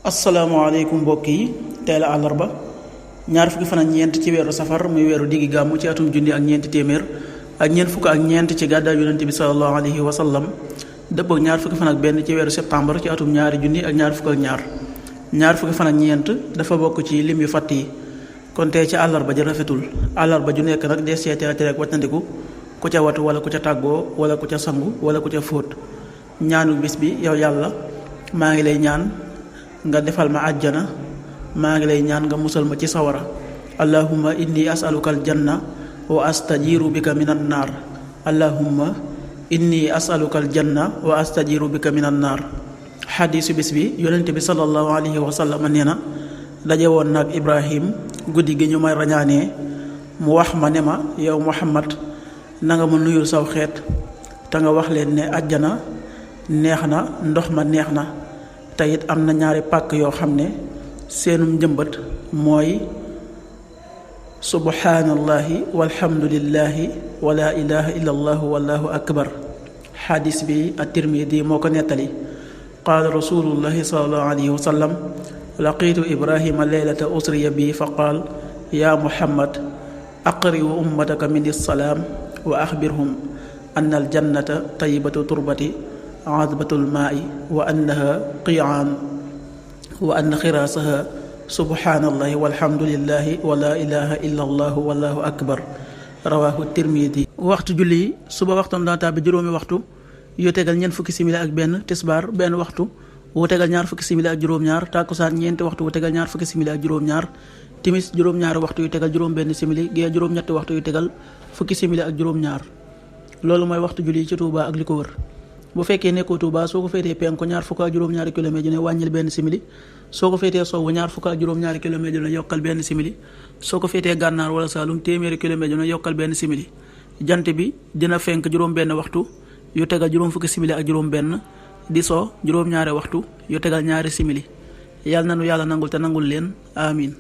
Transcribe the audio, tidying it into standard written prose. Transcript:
asalaamaaleykum mbokk yi teel a àllarba ñaar fukki fan ak ñeent ci weeru safar muy weeru diggi gàmmu ci atum junni ak ñeenti téeméer ak ñeent fukk ak ñeent ci gàddaay yonente bi sallallahu alayhi wa sallam dëppoo ñaar fukki fan ak benn ci weeru septembre ci atum ñaari junni ak ñaar fukk ak ñaar fukki fan ak ñeent dafa bokk ci lim yu fàtt yi kon tey ci àllarba ji rafetul àllarba ju nekk nag des seete tere ak wattandiku ku ca watu wala ku ca tàggoo wala ku ca sangu wala ku ca fóot ñaanu bis bi yow yàlla maa ngi lay ñaan nga defal ma àjjana maa ngi lay ñaan nga musal ma ci sawara allahumma inni asaluka aljanna wa astajiru bika min an naar allahumma inni asaluka aljanna wa astajiru bika min an naar xadiisu bis bi yonente bi sallallahu alayhi wa sallam nee na daje woon nag Ibrahim guddi gi ñu may rañaanee mu wax ma ne ma yow Muhammad na nga ma nuyul saw xeet te nga wax leen ne àjjana neex na ndox ma neex na te it am na ñaari pàkk yoo xam ne seenum njëmbat mooy subhaanallahi walhamdulillahi wa laa ilaha illa allahu wallahu akbar xadis bi at-Tirmidi moo ko nettali qaala rasulullahi sallallahu alayhi wa sallam laqiitu ibrahima leylata usriya bi fa qaal yaa muhammad aqri wa ummataka min salaam wa axbirhum anna aljannata tayyibatu turbati azbatul maai wa annaha qiyaan wa anna xiraasaha subhaanallahi walhamdulillahi wa laa ilaha illa allahu wallahu akbar rawahu tirmidi. waxtu julli suba waxtoom dana tàbbi juróomi waxtu yu tegal ñeent fukki simili ak benn, tisbaar benn waxtu wu tegal ñaar fukki simili ak juróom-ñaar, tàkkusaan ñeenti waxtu wu tegal ñaar fukki simili ak juróom-ñaar, timis juróom-ñaari waxtu yu tegal juróom benn simili, gee juróom-ñetti waxtu yu tegal fukki simili ak juróom-ñaar. loolu mooy waxtu julli ci Touba ak li ko wër. bu fekkee nekkoo Touba soo ko féetee penku ñaar fukk ak juróom-ñaari kilomètre ju ne wàññil benn simili, soo ko féetee sowwu ñaar fukk ak juróom-ñaari kilomètre ju ne yokkal benn simili, soo ko féetee gànnaar wala Saalum téeméeri kilomètre ju ne yokkal benn simili. jant bi dina fenk juróom benn waxtu yu tegal juróom fukki simili ak juróom benn, di so juróom-ñaari waxtu yu tegal ñaari simili. yàlla na nu yàlla nangul te nangul leen amin